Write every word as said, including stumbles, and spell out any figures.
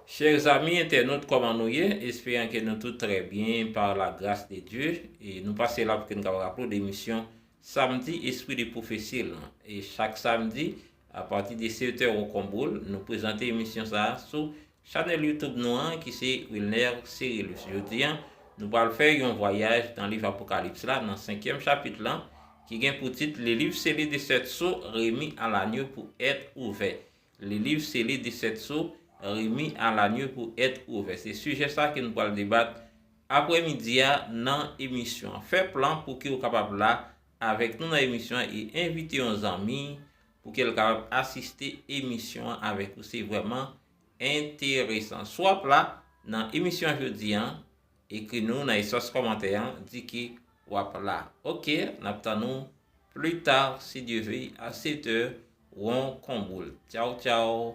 Chers amis internautes, comment nous y est? Espérant que nous tout très bien par la grâce de Dieu. Et nous passons là pour que nous rappeler l'émission Samedi Esprit de Prophétie. Et chaque samedi, à partir de sept heures au Comboul, nous présentons l'émission ça sur channel YouTube nou an ki se Wilner Cerilus. Jodi an, nou pral fè yon vwayaj nan liv Apokalips la, nan senkyèm chapit lan, ki gen pou tit Le livre scellé des sept sceaux remis à l'agneau pour être ouvert. Le livre scellé des sept sceaux remis à l'agneau pour être ouvert. Se sijè sa ke nou pral debat aprèmidi a nan emisyon an. Fè plan pou ke w kapab la avèk nou nan emisyon an e envite yon zanmi pou ke l kapab asiste emisyon an avèk ou. Se vrèman enteresan. Si w ap la nan emisyon an jodi an, ekri nou nan espas kòmantè an, di ke w ap la. Ok, n ap tann ou plus tard, si Dieu veut, à sept heures, Ron Konboul. Tchaw, tchaw.